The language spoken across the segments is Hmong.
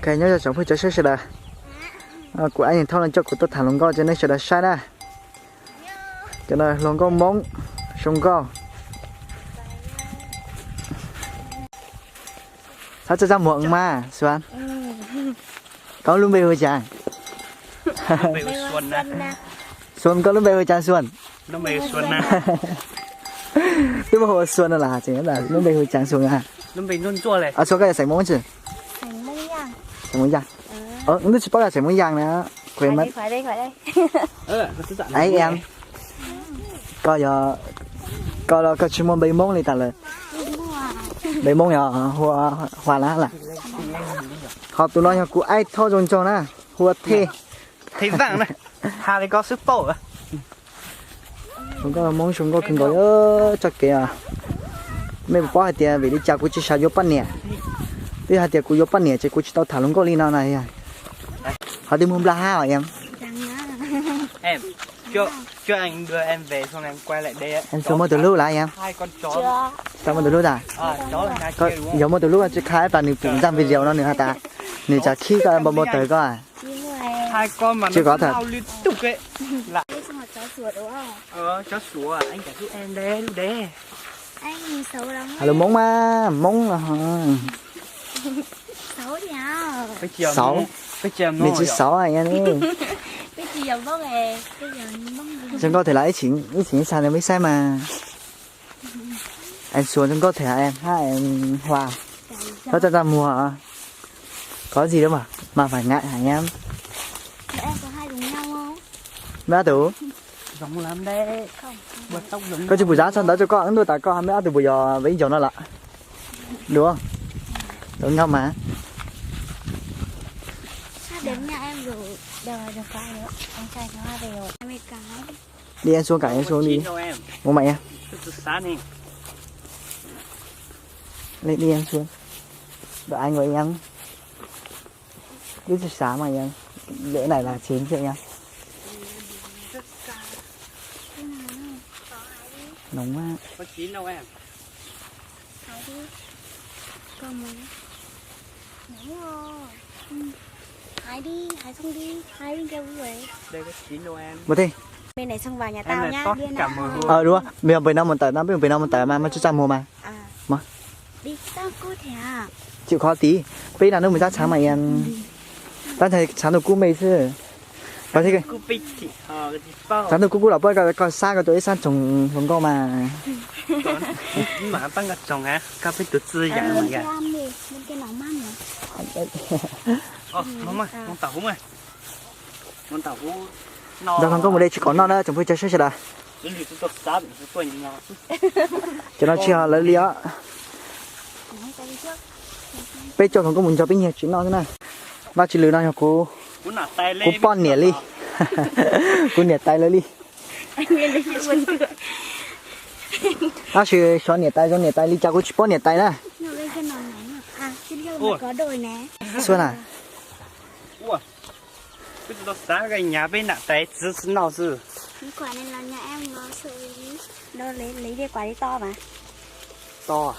Ok, nyob zoo tsoom phooj ywg sawv daws. Kuv ab niam thauj no coj kuv tuaj tham hluas nkauj rau nej sawv daws saib na. Cov no hluas nkauj Hmoob, zoo nkauj. Thov txaj txaj muag mas Xuan. Koj lub npe hu cas? Xuan, koj lub npe hu cas Xuan? Twb muaj hu ua Xuan no las, lub npe hu cas Xuan a? Xuan koj yog xeem Hmoob tsi? Xeem Hmoob Yaj. Twb tsis paub yog xeem Hmoob Yaj na. Koj yog, koj los koj tsis muaj npe Hmoob li tas lawm. Npe Hmoob yog hu ua Hua Lab las. Ho tus no yog kuv ab thauj zoo nraug na, hu ua Thej. Thej Vaj na, ha li koj xwb paub. Hluas nkauj Hmoob zoo nkauj kawg nkaus txoj kev. Mej puas paub hais tias vim li cas kuv tsis xav yuav poj niam? Twb hais tias kuv yuav poj niam ces kuv tsis tau tham hluas nkauj li no na. Ho twb muaj nplaj hab os Yaj. Em Xuan muaj tus hlub lawm Yaj? Koj muaj tus hlub tas? Yog muaj tus hlub tsis kha plas nws pum zaj video no nws has tas nws tsav khib koj npau npau taws koj. Tsis kov tham. Lus Hmoob mas Hmoob los. Xauv, nws tsis xauv. Zoo nkauj them lawm ib txhis xav nws peb saib mas. Em Xuan zoo nkauj them hab em Hua. Thov txaj txaj muag. Có gì đâu mà, mà phải ngại hả em? Meb ob tug, koj tsis pum zab txog ntawd rau koj, ntuj tas koj meb ob tug puas yog veb ncaug no lawm? Dua, tau nyob mas. Đi ăn xuống cả ăn xuống đi. Ủa mày à? Đi ăn xuống. Đồ ăn của em. Biết sao mà em. Lễ này là chín triệu em. Nóng quá. Ua tij. Ờ đúng, bây giờ mười năm một tờ, tao biết mười năm một tờ mà, mày chưa trang mua mà. Mà. Chịu khó tí. Peb năm nữa mười tám tháng mà em. Tao thấy tháng đầu cũ mày chứ. Có thế. Tháng đầu cũ cũ lỏ poj coi coi sát coi tụi ib sát trồng hluas nkauj mà. Mà tao coi trồng hả? Coi peb tụi tư Ờ, dạy mà bên kia gà. Ăn đi, bên kia nóng mát nữa. Ồ, món mày, món tàu hũ mày. Món tàu hũ. Nrog hluas nkauj mus de tsis kaum noj na tsoom phooj ywg sawv daws. Cov no tsis yog lawv li os. Peb coj hluas nkauj mus nrog peb nyiag tsis noj xwb na. Vaj Tswv Lwm no yog kuv, kuv poj niam li. Kuv niam tais lawv li. Tab sis xyov niam tais zoo niam tais li cas kuv tsis paub niam tais na. Xua na. Peb tsis tau xav, nyav peb nam tais txiv tsis noj xwb. To.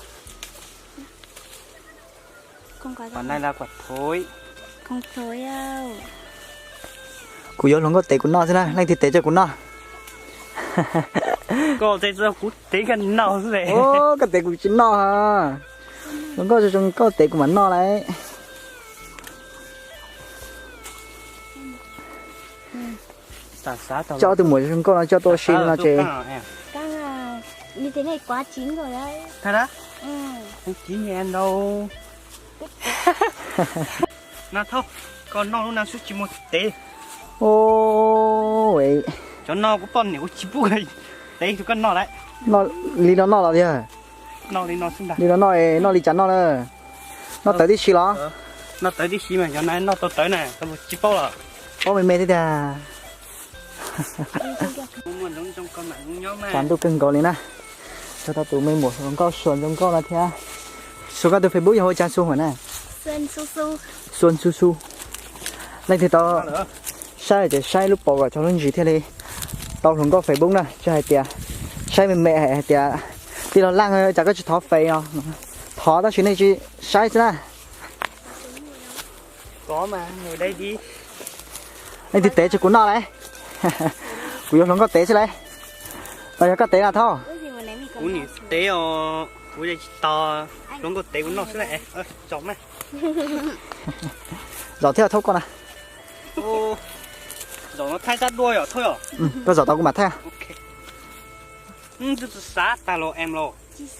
Kuv yuav hluas nkauj tev kuv noj xwb na, leej twg tev rau kuv noj. Koj tev kuv tsis noj. Hluas nkauj zoo zoo nkauj tev kuv mam noj lauj. Coj tus muam zoo nkauj no coj tuaj ua si no ces. Cov no kuv poj niam kuv tsis pub tev rau koj noj lawm. Li no noj los tiag. Li no noj, noj li cas noj na? Noj tawv tib si los? Noj tawv tib si mas cov no noj tau tawv na, tsis paub los. Paub me me thiab tiag. Tshav ntuj kawg nkaus li na. Txog tau tus me muam hluas nkauj Xuan zoo nkauj no thiab. Xuan koj tus Facebook yog hu ua cas Xuan huam na? Xuan Xu Xu. Leej twg tau saib ces saib lub paus kom tsaug lub ntsis thiaj li tau hluas nkauj Facebook na, tsis hais tias saib me me hais tias tij laug Laj cas koj tsis thov Face no. Thov tab sis nej tsis saib xwb na. Có mà, ngồi đây đi. Leej twg tev tso kuv noj lauj? Kuv yuav hluas nkauj tev xwb lauj. Los yog koj tev no Thauj? Kuv nim tev os, kuv tsis tos hluas nkauj tev kuv noj xwb lauj. Zaum mas. Zaum thiab Thauj koj na. Zaum no thaij tab dua yom Thauj yom? Koj zaum tau kuv mam thaij. Twb tsis xav tag los em los. Tsis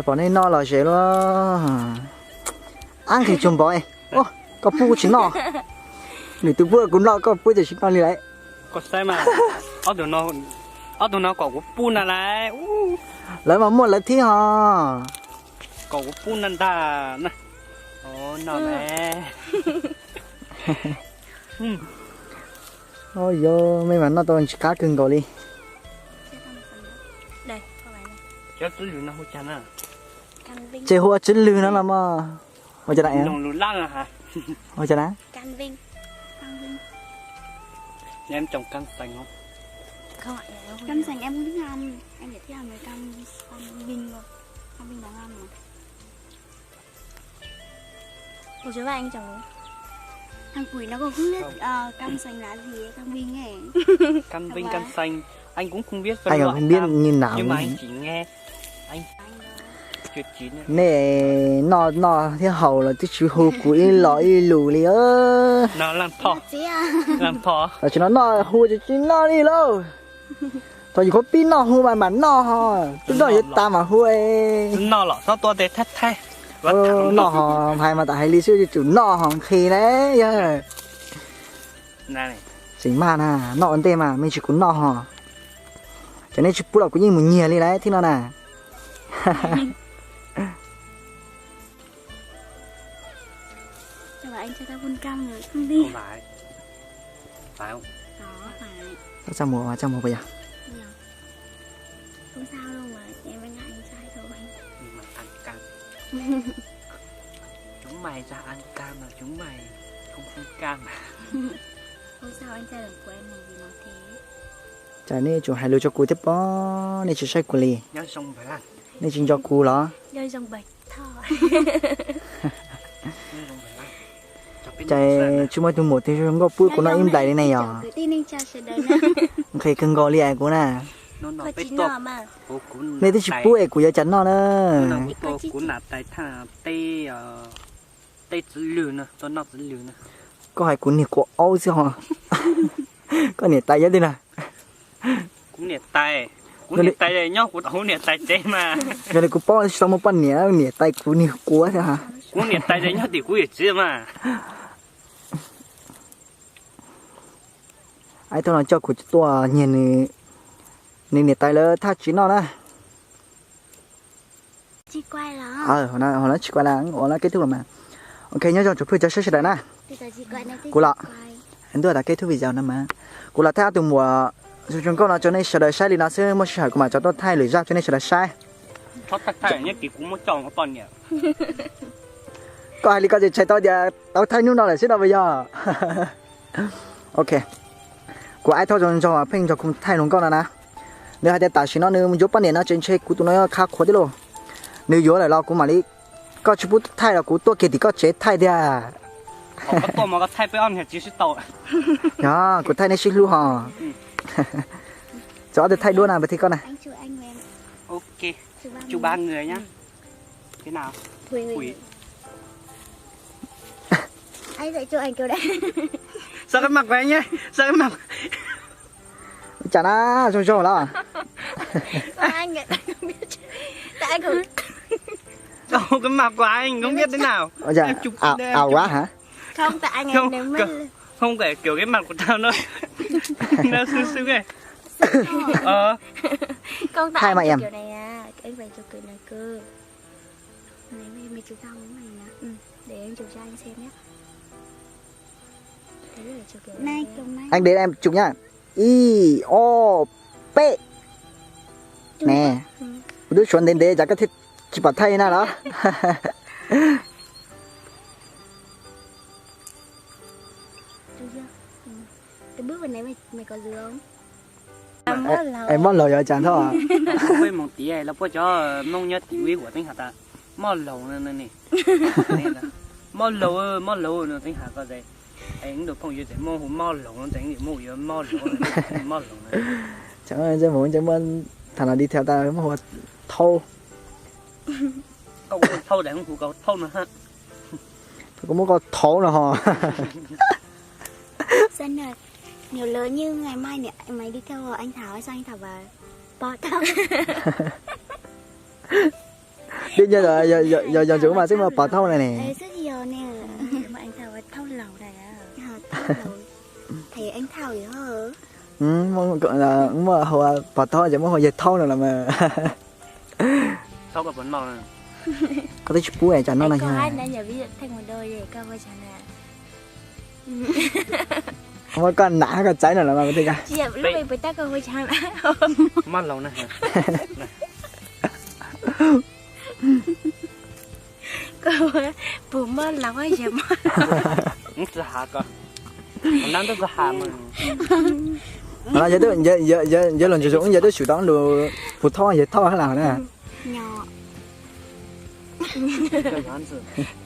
pom nej noj los ze luaj. Ab, nqhis tsuag npaum. Koj pub kuv tsis noj. Nws twb pub kuv noj, koj pub ces tsis noj li lawm. Koj saib mas, ob tug no kom kuv pub na lauj. Lawv mas muaj lawv thiab ho. Kom kuv pub na ntag na. Noj me. Yog mej mas noj tau ntsis qab kawg nkaus li. Ces hu ua Tswv Lwg no los mas. Ua cas na? Ua cas na? Cam xeem em cũng thích ăn, em cũng thích ăn cái cam, cam Vinh luôn. Cam Vinh đáng ăn mà. Ủa, chứ mà anh chẳng, thằng Quỷ nó còn không biết, ờ, cam xanh lá gì ấy, cam Vinh ấy. Cam Vinh, cam xanh. Anh cũng không biết phân loại cam, nhưng mà anh chỉ nghe. Anh chưa chín. Nej noj noj thiab haus los twb tsis hu kuv ib los ib lus li. Los tsis no noj hu tsis tsis noj li lauj. Thaum yus qhuav pib noj hu mas mam noj ho, twb noj yuav tas mam hu. Noj los txhob tua tes thaij thaij. Noj ho, hais mas tam hais li xwb, yuav tsum noj ho nqhis na yog. Tseem maj na, noj ua ntej mas me ntsis kuv noj ho. Ces nej tsis pub los kuv yeej mus nyiag li lauj thiab no na. Cho anh cho tao muôn cam rồi không đi. Không phải. Phải không? Có, phải. Tao cho mùa mà cho mùa bây giờ. Không sao đâu mà, em với anh trai thôi. Nhưng mà ăn cam. Chúng mày ra ăn cam mà chúng mày không ăn cam à? Không sao, anh trai là của em, làm gì nói thế. Cas nej tsuas hais lus rau kuv thiab pob, nej tsis saib kuv li. Nej tsis nco kuv los? Cas tsis muaj tus muam twg zoo nkauj pub kuv noj ib nplais li ne yog? Nqhis kawg nkaus li es kuv na. Nej twb tsis pub es kuv yuav cas noj na. Koj hais kuv niag kua aub xwb ho. Koj niam tais yog twg na? Kuv niam tais, kuv niam tais nyob kuv, kuv niam tais tsev mas. Yog li kuv paub tsis tau muaj poj niam, niam tais kuv niag kua thiab. Kuv niam tais nyob tim kuv yawm txiv mas. Ib tug no coj kuv tuaj nyiag nws niam tais lawv thaj tsib noj na. Tsis quay lawm, ua no kết thúc lawm mas. Ok, nyob zoo tsoom phooj ywg cov saib sawv daws na. Kuv los, ntuj tas kết thúc video no mas. Kuv los thaij ob tug muam zoo zoo nkauj no rau nej sawv daws saib li no xwb, muaj sij hawm kuv mam rov tuaj thaij lwm zaj rau nej sawv daws saib. Koj hais li koj tseem tshais tau tias tau thaij hnub no lawm xwb no puas yog? Ok, kuv aib Thauj zoo zoo pheej nrog kuv thaij hluas nkauj no na. Nws hais tias tam sim no nws yuav poj niam no ces ntshe kuv tus no yuav qha qhuav thiab lauj. Nws yuav lawm los kuv mam li, koj tsis pub thaij los kuv tuaj kiag tim koj tsev thaij tiag. Yog, kuv thaij nej sib hlub ho. Txawm ob tug thaij duab na, pab thib koj na. Sao cái mặt của anh nhá. Sao cái mặt, ua cas na, zoo zoo los? Sao cái mặt của anh không biết thế nào? Ua cas, ảo quá hả? Không, tại anh ấy, không, nếu mà không phải kiểu cái mặt của tao nó, nó xương xương ấy. Không, tại anh chụp kiểu này à, anh phải chụp kiểu này cơ. Này, mày, mày chụp tao cái này nè. Ừ, để em chụp cho anh xem nhé. Anh để em chụp nhá. Ib, ob, peb. Nè, kuv twb suav ntev ntev cas koj thiaj tsis pom thaij na los? Cái bước bên đấy mày, mày có dứa không? Mob laug yog cas Thoj? Peb moog tiv los puab cov Moob nyob tim ub ib huam teeb has tas mob laug no ne. Mob laug, mob laug no teeb has koj tes. Es ib tug phooj ywg tes muab hu mob laug no tes, muab hu yuav mob laug, mob laug no. Ces muab tham los detail tas muab hu ua Thaub. Koj hu Thaub tes hu koj Thaub no. Koj muab koj Thaub no ho. Sao nè, nhiều lứa như ngày mai nè, mày đi theo anh Thảo, sao anh Thảo bảo bỏ tao? Đương nhiên rồi, giờ, giờ, giờ, giờ chúng mà xếp mà bỏ thâu này nè. Ê, xếp giờ nè. Mà anh Thảo bảo thâu lầu này á. Ờ, thâu lầu. Thì anh Thảo vậy hả? Ừ, mua, mua hộp bỏ thâu, giờ mua hộp dệt thâu rồi là mà. Thâu có phấn màu này. Có tí chút bún này cho nó. Ê, này koj ha. Hái nãy giờ ví dụ thêm một đôi vậy, koj mua cho nè. Muab koj nam koj txawb no los mas twb ka. Cia lub me pus tab koj hu tshaj na. Mob laug na. Koj pus mob laug yog mob. Tsis has ko. Nab tub tsis has mas. Yog, yog los ntsuas ntsuas yog twb xyum tau lus pus thoj yog thoj hab las na. Nyo.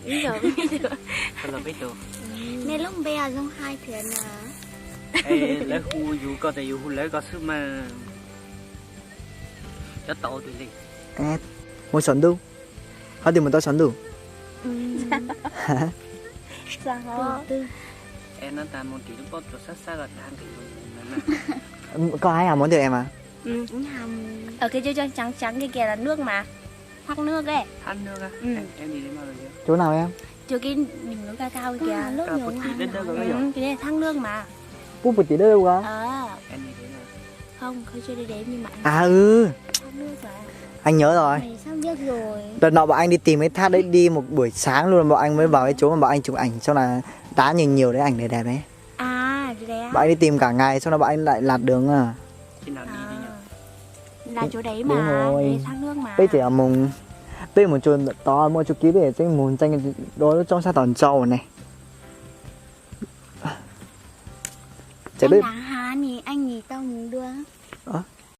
Ib zaug peb tug. Ib zaug peb tug. Nej lub npe zoo hais thiab na. Lawv hu yus koj tes yus hu lawv koj xwb mas. Cov tau twg li. Mus saum ntuj. Hov twg mus tau saum ntuj? Koj hais hais mus ntiag em mas. Ở cái chỗ trắng trắng kia kìa là nước mà. Thác nước ấy. Thác nước á? Ừ. Em, em đi đến bao giờ chưa? Chỗ nào em? Chỗ kia đỉnh núi cao cao kìa. Cao cao kìa. Nước nhiều lắm. Ừ, cái này thác nước mà. Pub pus tim dawb ua? Ờ. Em đi đến rồi. Không, không chưa đi đến nhưng mà anh. À ừ. Thác nước mà. Anh nhớ rồi. Mày sắp biết rồi. Đợt nọ bọn anh đi tìm cái thác đấy đi một buổi sáng luôn, bọn anh mới vào cái chỗ mà bọn anh chụp ảnh xong là đá nhiều nhiều đấy, ảnh đẹp đẹp đấy. À, thì đấy á. Bọn anh đi tìm cả ngày xong rồi bọn anh lại lạc đường à. Khi nào đi đi nhỉ? Là chỗ đấy mà, đấy thác nước mà. Peb tias mus, peb mus tsuas tod muaj tsuj kiv peb tseem mus ntseeg dua lub roob sab tom ntsaum ne. Anh Thảo hả? Anh nhìn tao nhìn đua.